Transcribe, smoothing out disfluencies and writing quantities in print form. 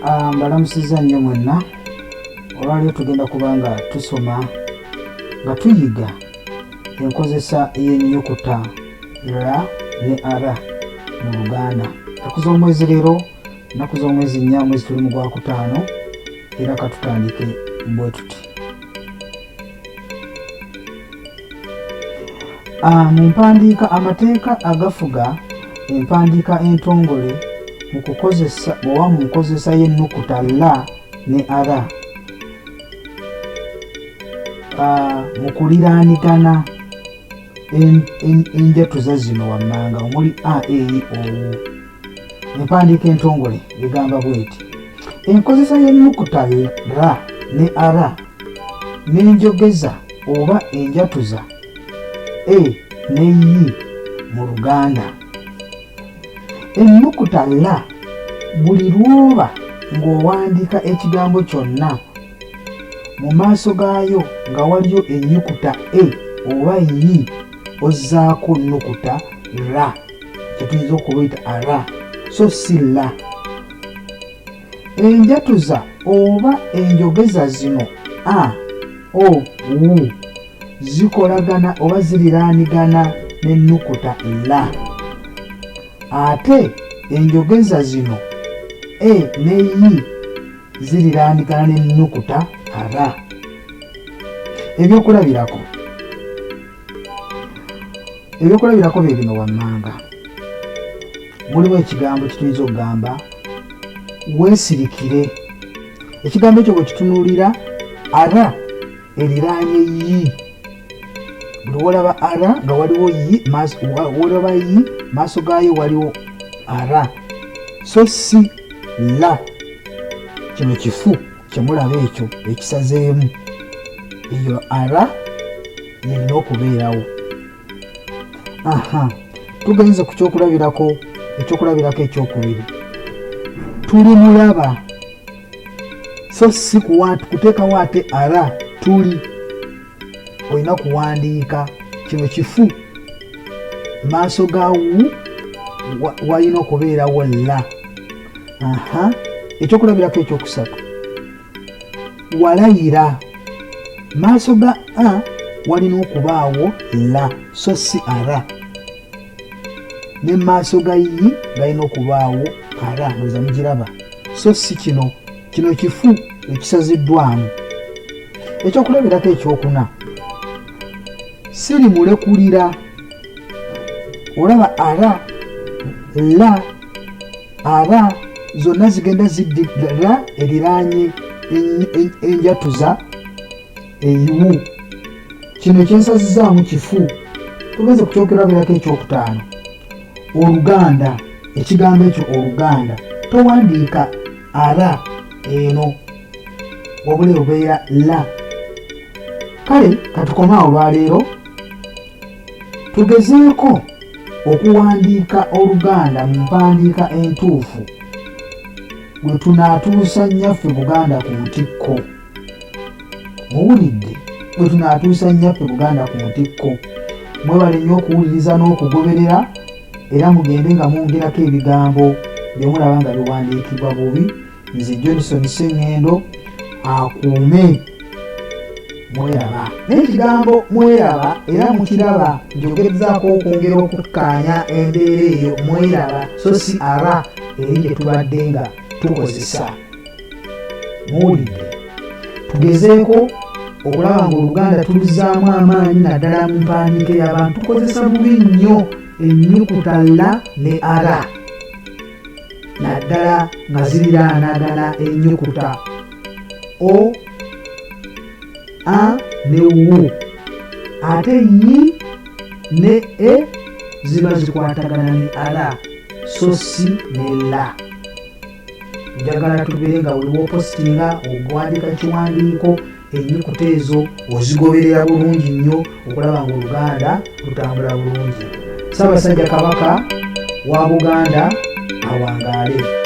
Mbalamusizza nnyo mwenna. Olwaleero tugenda kuba nga tusoma nga tuyiga enkozesa y'ennyukuta ra ne ara mu Luganda. Nnaku z'omwezi leero, nnaku z'omwezi 4, omwezi tuli mu gwakutaano, era katutandike bwe tuti. Mu mpandiika, amateeka agafuga empandiika entongole mu kukozesa oba mu nkozesa y'ennukuta la ne ara mu kuliraanigana enjatuza zino wammanga omuli a, e, i, o, u. Empandiika entongole egamba bweti: enkozesa y'ennukuta ra ne ara n'enjogeza oba enjatuza e ne yi mu Luganda. Ennukuta la buli lw'oba ng'owandiika ekigambo kyonna mu maaso gaayo nga waliyo ennyukuta e oba yi, ozzaako nnukuta ra, kyetuyinza okubuyita ara, so si la. Enjatuza oba enjogeza zino a, o, u zikolagana oba ziriraanigana n'ennukuta la. Ate enjogeza zino e ne yi ziriraanigana n'ennukuta ra. Ebyokulabirako. Ebyokulabirako bye bino wammanga. Mulimu ekigambo kituyinza okugamba weesirikire. Ekigambo ekyo bwe kitunuulira, ara eriraanye yi. Buli wolaba ara nga waliwo yi, wolaba yi maaso gaayo waliwo ara, so si la. Kino kifu kyemulaba ekyo ekisazeemu, eyo ara yerina okubeerawo. Aha, tugenze ku kyokulabirako, ekyokulabirako ekyokubiri, tuli mulaba, so si kuteekawo ate ara tuli. Olina kuwandiika kino kifu, maaso ga wu walina okubeerawo la. Aha, ekyokulabirako ekyokusatu, walayira, maaso ga a walina okubaawo la, so si ara, ne maaso ga yi galina okubaawo ara. Ndowooza mugiraba, so si kino, kino kifu ekisaziddwamu. Ekyokulabirako ekyokuna, siri mulekulira. Olaba ara, la, ara zonna zigenda ziddira eriraanye enjatuza eyiwu. Kino ekyensazizaamu kifu. Tugenze ku kyokulabirako ekyokutaano, oluganda. Ekigambo ekyo oluganda towandiika ara eno, wabula obeera la. Kale katukome awo olwaleero, tugezeeko okuwandiika oluganda mu mpandiika entuufu bwe tunaatuusa nnyaffe Buganda ku ntikko. Muwulidde? Bwe tunaatuusa nnyaffe Buganda ku ntikko. Mwebale nnyo okuwuliriza n'okugoberera, era mugende nga mwongerako ebigambo bye mulaba nga biwandiikibwa bubi. Nze Johnson Sengendo, akuume. Mweraba n'ekigambo mweraba, era mukiraba njogezaako okwongera okukkaanya embeera eyo mweraba, so si ara eri gye tubadde nga tukozesa. Muwulidde? Tugezeeko okulaba ng'oluganda tuluzzaamu amaanyi, naddala mu mpandiika y'abantu. Tukozesa bubi nnyo ennyukuta la ne ara, naddala nga ziriraanagana ennyukuta o, a ne wu, ate yi ne e ziba zikwatagana ne ara, so si ne la. Njagala tubeere nga buli wopositinga okuwandiika kiwandiiko, ennyukuta ezo ozigoberera bulungi nnyo okulaba nga oluganda lutambula bulungi. Ssaabasajja Kabaka wa Buganda awangaale.